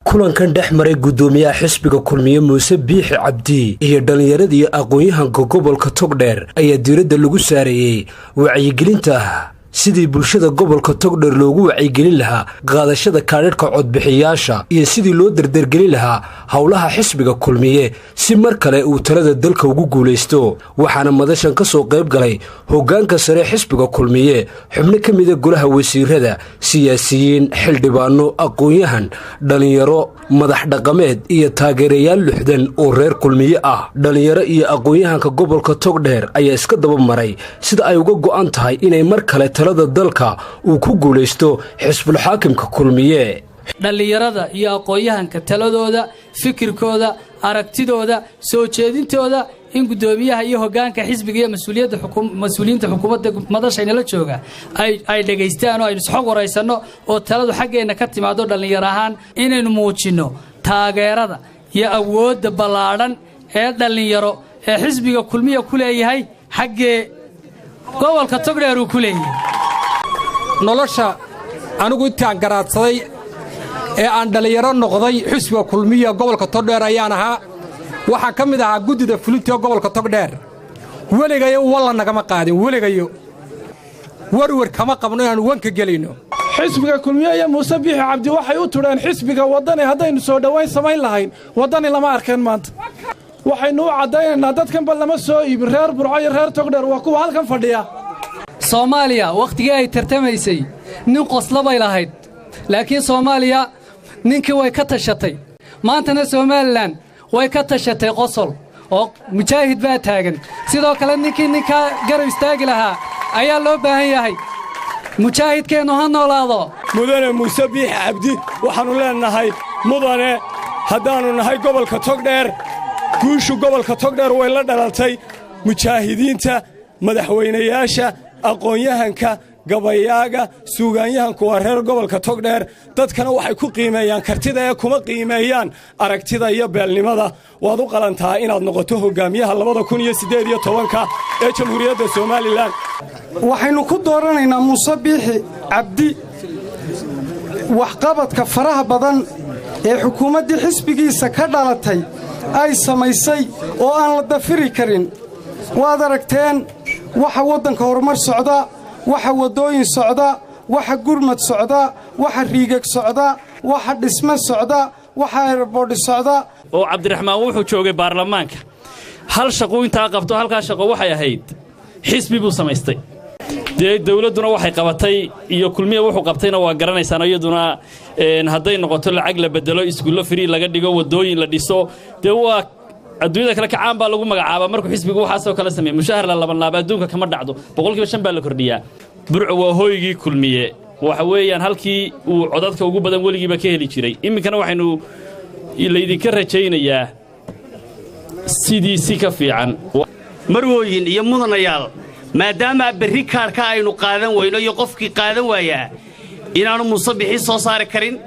Kulankan dhex maray guddoomiyaha xisbiga Kulmiye Muuse Biixi Cabdi iyo dhallinyaradii aqoon-yahanka gobolka Togdheer ayaa diiradda lagu saarayey wacyigelinta sidii bulshada gobolka Togdheer loogu wacyigelin lahaa qaadashada kaadhadhka codbixiyaasha iyo sidii loo dardargelin lahaa howlaha xisbiga Kulmiye si mar kale uu talada dalka ugu guulaysto. Waxaana madashan ka soo qayb galay hoggaanka sare xisbiga Kulmiye, xubno ka mida golaha wasiirada, siyaasiyiin, xildhibaano, aqoon-yahan, dhallinyaro, madax dhaqameed iyo taageerayaal 60 oo reer Kulmiye ah. Dhallinyaro iyo aqoon-yahanka gobolka Togdheer ayaa iska daba maray sida ay uga go'an tahay inay mar kale talada dalka uu ku guulaysto xisbulxaakimka Kulmiye. Dhallinyarada iyo aqoon-yahanka taladooda, fikirkooda, aragtidooda, soo jeedintooda in guddoomiyaha iyo hoggaanka xisbiga iyo mas-uuliyiinta xukuumadda madashaynala jooga ay dhegaystaan oo aynu isxog waraysanno oo taladu xaggeenna ka timaado. Dhallinyar ahaan inaynu muujinno taageerada iyo awoodda ballaadhan ee dhallinyaro ee xisbiga Kulmiya ku leeyahay, xaggee gobolka Togdheer uu ku leeyahay. Nolosha anigu intaan garaadsaday ee aan dhallinyaro noqday, xisbiga Kulmiya gobolka Togdheer ayaan ahaa. Waxaan ka mid ahaa guddida fulinta gobolka Togdheer. Weligayo walla nagama qaadin, weligayo werwer kama qabno inaannu wanka gelayno. Xisbiga Kulmiye iyo Muuse Biixi Cabdi waxay u tudheen xisbiga Waddani. Haddaynu soo dhowayn samayn lahayn, Waddani lama arkeen maanta. Waxaynu u caddaynaynaa dadkanba lama soo iibin. Reer Burco iyo reer Togdheer waa kuwa halkan fadhiya. Soomaaliya wakhtigii ay tartamaysay nin qoslo bay lahayd, laakiin Soomaaliya ninkii way ka tashatay. Maantana Somaliland way ka tashatay qosol oo mujaahid baa taagan. Sidoo kale ninkii ninkaa garab istaagi lahaa ayaa loo baahan yahay. Mujaahidkeennu ha noolaado. Mudane Muuse Biixi Cabdi, waxaannu leennahay, mudane, haddaannu nahay gobolka Togdheer, guushu gobolka Togdheer way la dhalatay. Mujaahidiinta, madaxweynayaasha, aqoon-yahanka, gabayaaga, suugaanyahanku waa reer gobolka Togdheer. Dadkana waxay ku qiimeeyaan kartida ee kuma qiimeeyaan aragtida iyo beelnimada. Waad u qalantaa inaad noqoto hoggaamiyaha 2018-ka ee Jamhuuriyadda Somaliland. Waxaynu ku dooranaynaa Muuse Biixi Cabdi waxqabadka faraha badan ee xukuumaddii xisbigiisa ka dhalatay ay samaysay oo aan la dafiri karin. Waad aragteen waxa waddanka horumar socda, waxa waddooyin socda, waxa gurmad socda, waxa riigag socda, waxa dhisme socda, waxa airport-i socda. Oo Cabdiraxmaan wuxuu joogay baarlamaanka. Hal shaquu intaa qabto, halkaa shaqo waxay ahayd xisbi buu samaystay. Dee dawladduna waxay qabatay iyo Kulmiya wuxuu qabtayna waa garanaysaan. Iyaduna hadday noqoto lacag la bedelo, iskuullo free laga dhigo, waddooyin la dhiso, dee waa adduunyada kale kacaan baa lagu magacaabaa. Markuu xisbigu waxaasoo kale sameeye, mushahar la labanlaaba adduunka kama dhacdo, 5% baa la kordhiyaa. Burco waa hooygii Kulmiye, waxa weeyaan halkii uu codadka ugu badan weligiiba ka heli jiray. Iminkana waxaynu laydinka rajaynayaa sidii si ka fiican. Marwooyin iyo mudanayaal, maadaamaa berri kaarhka aynu qaadan weyno iyo qofkii qaadan waayaa inaannu Muuse Bixi soo saari karin,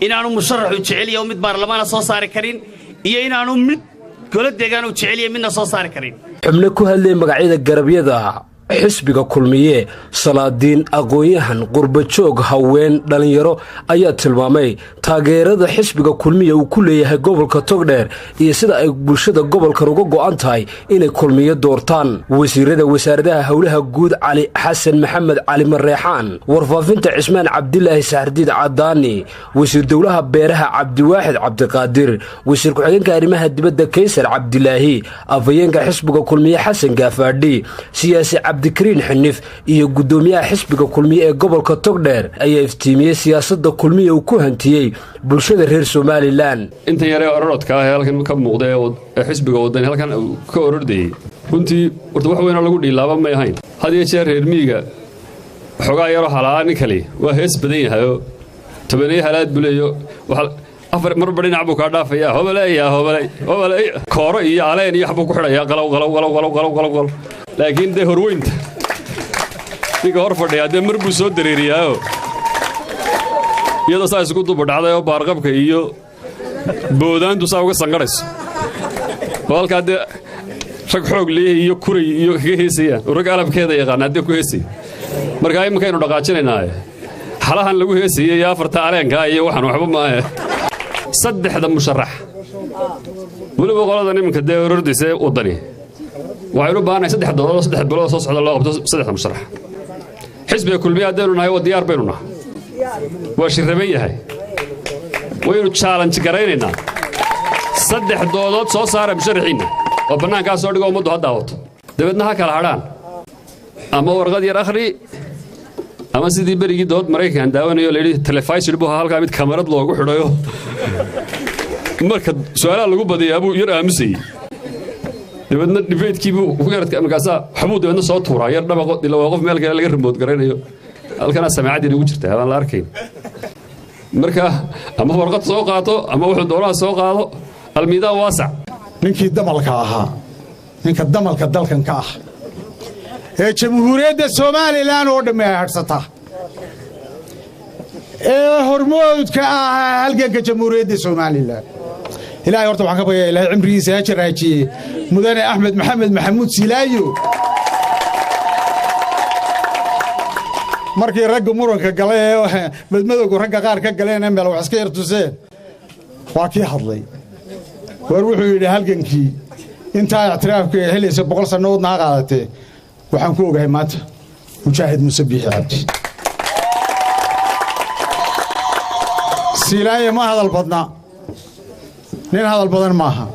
inaannu musharaxu jeceliya oo mid baarlamaana soo saari karin, iyo inaannu mid golo deegaan uu jeceliya midna soo saari karin. Xubno ku hadlay magacyada garabyada xisbiga Kulmiye, salaadiin, aqoon-yahan, qurbajoog, haween, dhallinyaro ayaa tilmaamay taageerada xisbiga Kulmiye uu ku leeyahay gobolka Togdheer iyo sida ay bulshada gobolkan uga go'an tahay inay Kulmiye doortaan. Wasiirada wasaaradaha Howlaha Guud Cali Xasan Maxamed Cali Mareexaan, Warfaafinta Cismaan Cabdilaahi Saxardiid Cadaani, wasiir dowlaha Beeraha Cabdiwaaxid Cabdiqaadir, wasiir ku-xigeenka Arrimaha Dibadda Kaysar Cabdilaahi, afhayeenka xisbiga Kulmiye Xasan Gaafaadhi, siyaasi Cabdikariin Xinif iyo guddoomiyaha xisbiga Kulmiye ee gobolka Togdheer ayaa iftiimiyey siyaasadda Kulmiye uu ku hantiyey bulshada reer Somaliland. Inta yaree ororodka ah ee halkan ka muuqda ee xisbiga Waddani halkan ka orordayey, runtii horta wax weynoo lagu dhiilaaba may ahayn. Had iyo jeer reer miyiga xoogaa yaroo halaa nin kali waa hees badan yahayoo tobaneyo halaad buleeyo, afar marba dhinac buu kaa dhaafayaa. Hobaleeya, hobaley, hobaley, kooro iyo aleen iyo waxbuu ku xidhayaa, qalow qalow qalow qalow qalow qalow qalow. Laakiin dee horweynta ninka hor fadhiyaa dee mar buu soo dareeriyaayo, iyadoo saa isku duba dhacday oo baarqabka iyo boodaantu saa uga sanqadhayso oo halkaa dee rag xoog leeyahay iyo kuray iyo kaga heesayaan oo rag alabkeeda yaqaana haddee ku heesaya. Markaa iminkaynu dhaqaajinaynaaye, xalahan lagu heesayay iyo afarta aleenkaa iyo waxaan waxba maahe. Saddexda musharax weliba qolada nimanka dee orordaysa Waddani, waxaynu u baahannahay 3 doodood oo 3 bilood soo socda loo qabto saddexda musharax. Xisbiga Kulmiye haddaynu nahay, waa diyaar baynu nahay, waa shirraban yahay, waynu challenge garaynaynaa. 3 doodood soo saara musharaxiinna oo bannaankaa soo dhigo, ummaddu ha daawato, dabeedna ha kala hadhaan. Ama warqad yar akhri, ama sidii berigii dood Maraykankan daawanayo layidhi televised buu ahaa, halkaa mid kamarad loogu xidhayo, marka su-aalaha lagu badiyaa buu yar aamusayey, dabeedna debate-kii buu ku yaradka, markaasaa waxbuu dabeedna soo tuuraa yar dhabaqo ila waa qof meel kale laga remote garaynayo, halkanaa samaacadii nagu jirta habaan la arkayn. Marka ama warqad soo qaato ama wuxuu doonaha soo qaado, almiidaan waasac. Ninkii damalka ahaa, ninka damalka dalkan ka ah ee Jamhuuriyadda Somalilan oo dhammi ay hadhsata ee hormoodka ahaa halganka Jamhuuriyadda Somalilan, Ilahay horta waxaan ka baryaa Ilahay cimrigiisa ha jaraajiyey, Mudane Axmed Maxamed Maxamuud Silaayo. Markii ragga muranka galay ee madmadowgu ragga qaar ka galeen ee meel wax iska yar tuseen, waa kii hadlay. War wuxuu yidhi, halgankii intaa ictiraafka helaysa 100 sannadoodna ha qaadatee, waxaan ku ogahay maanta Mujaahid Muuse Biixi Cabdi. Siilaaye ma hadal badna, nin hadal badan maaha,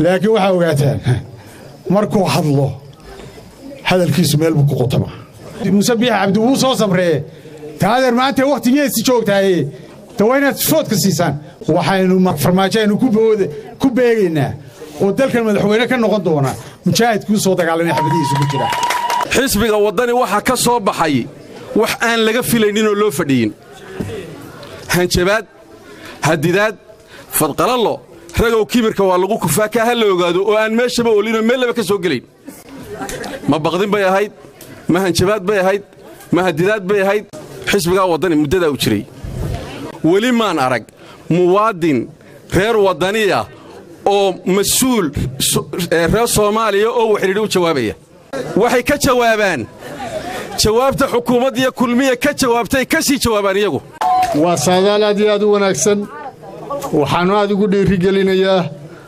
laakiin waxaa ogaataan markuu hadlo hadalkiisu meel buu ku qotama. Muuse Biixi Cabdi wuu soo samreeye taadeer, maanta wakhtigeesi joogtaaye, ta waa inaad foodka siisaan. Waxaynu Farmaajo aynu ku beegaynaa oo dalkan madaxweyne ka noqon doona mujaahidkuu soo dagaalamay xabadihiisu ku jira. Xisbiga Waddani waxaa ka soo baxay wax aan laga filayninoo loo fadhiyin: hanjabaad, hadidaad, fadqalallo. Ragow, kibirka waa lagu kufaa, kaa ha la ogaado, oo aan meeshaba olinoo meel laba ka soo gelayn. Ma baqdin bay ahayd? Ma hanjabaad bay ahayd? Ma hadidaad bay ahayd? Xisbigaa Waddani muddadaa u jiray weli maan arag muwaadin reer Waddaniya oo mas-uul reer Soomaaliya oo waxidhiidhi u jawaabaya. Waxay ka jawaabaan jawaabta xukuumaddiyo Kulmiya ka jawaabtay, ka sii jawaabaan iyagu. Waa saadaal aad iyo aad u wanaagsan. Waxaannu aad ugu dhiirigelinayaa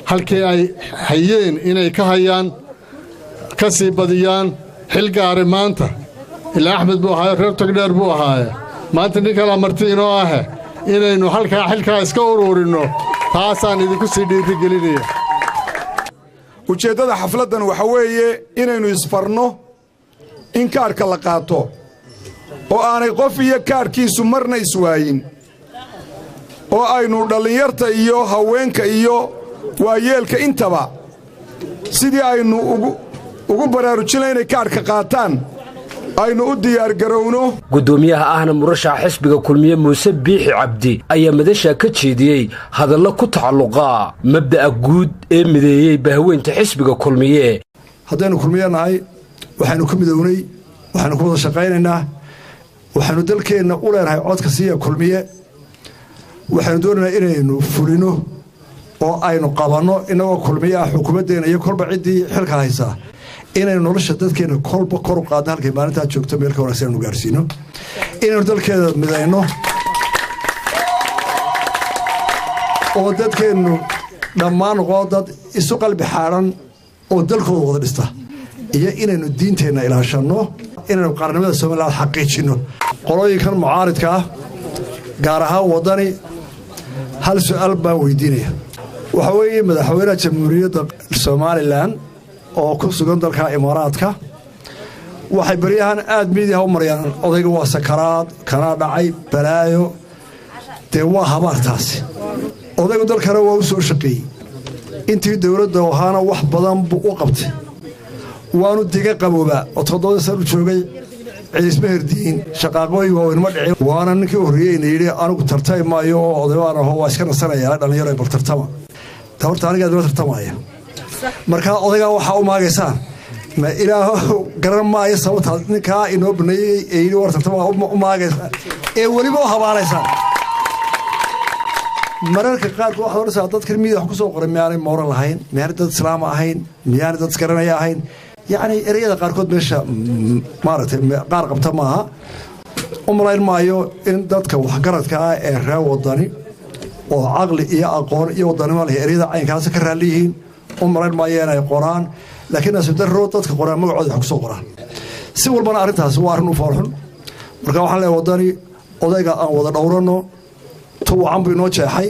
halkii ay hayeen inay ka hayaan, ka sii badiyaan. Xil gaare maanta ilaa Axmed buu ahaaye, reer Togdheer buu ahaaye, maanta nin kalaa marti inoo ahe, inaynu halkaa xilkaa iska uruurinno, taasaan idinku sii dhiirigelinaya. Ujeeddada xafladdan waxa weeye inaynu isfarno in kaadhka la qaato oo aanay qof iyo kaadhkiisu marna iswaayin, oo aynu dhallinyarta iyo haweenka iyo waayeelka intaba sidii aynu ugu baraarujinla inay kaadhka qaataan aynu u diyaargarowno. Guddoomiyaha ahna murashaxa xisbiga Kulmiye Muuse Biixi Cabdi ayaa madasha ka jeediyey hadallo ku tacalluqa mabda'a guud ee mideeyey bahweynta xisbiga Kulmiye. Haddaynu Kulmiye nahay, waxaynu ku midownay, waxaynu ku wada shaqaynaynaa, waxaynu dalkeenna u leenahay codka siiya Kulmiye. Waxaynu doonaynaa inaynu fulino oo aynu qabanno innagoo Kulmiye ah xukuumaddeenna iyo kolba ciddii xilka haysaa, inaynu nolosha dadkeenna kolba kor u qaadno, halkay maalintaa joogto meel ka wanaagsan aynu gaarsiino, inaynu dalkeeda midayno oo dadkeennu dhammaan noqo dad isu qalbi xaadhan oo dalkooda wada dhista, iyo inaynu diinteenna ilaashanno, inaynu qaranimada Somaliland xaqiijinno. Qolooyinkan mucaaridka ah, gaar ahaan Waddani, hal su'aal baan weydiinaya. Waxaa weeye, madaxweynaha Jamhuuriyadda Somalilan oo ku sugan dalka Imaaraadka, waxay baryahan aad media-ha u marayaan odayga waa sakaraad, kanaa dhacay, balaayo. Dee waa habaartaasi. Odaygu dalkana waa u soo shaqeeyey, intii dowladda ahaana wax badan buu u qabtay, waanu diga qaboobaa oo 7 san u joogay ciisma herdiin, shaqaaqooyin waaweyn ma dhicin. Waana ninkii u horreeyeyna yidhi anigu tartami maayo oo odaybaan aho, waa iska nasanayaa, dhallinyaro bal tartama. Ta horta anigaa daba tartamaya. Markaa odaygaa waxaa u maagaysaan ma Ilaah garan maayo sababtaad ninkaa inoo baneeyey ee yidhi war tartama u maagaysaan ee weliba u habaaraysaan. Mararka qaarkood waxaad odhanaysaa, dadkan midia wax ku soo qoray miyaanay mooran lahayn, miyaanay dad islaama ahayn, miyaanay dad isgaranaya ahayn? Yacni ereyada qaarkood meesha maaragtay qaar qabta maaha. U malayn maayo in dadka waxgaradka ah ee reer Waddani Oo caqli iyo aqoon iyo wadanimo leh eryada caynkaasi ka raalli yihiin u malayn maayo inay qoraan, laakiin nasiib darro dadka qoraan magacooda wax kusoo qoraan. Si walbana arrintaasi waa arrin u foolxun. Marka waxaan leeyahay Waddani, odayga aan wada dhowranno. Tuwacan buu inoo jeexay.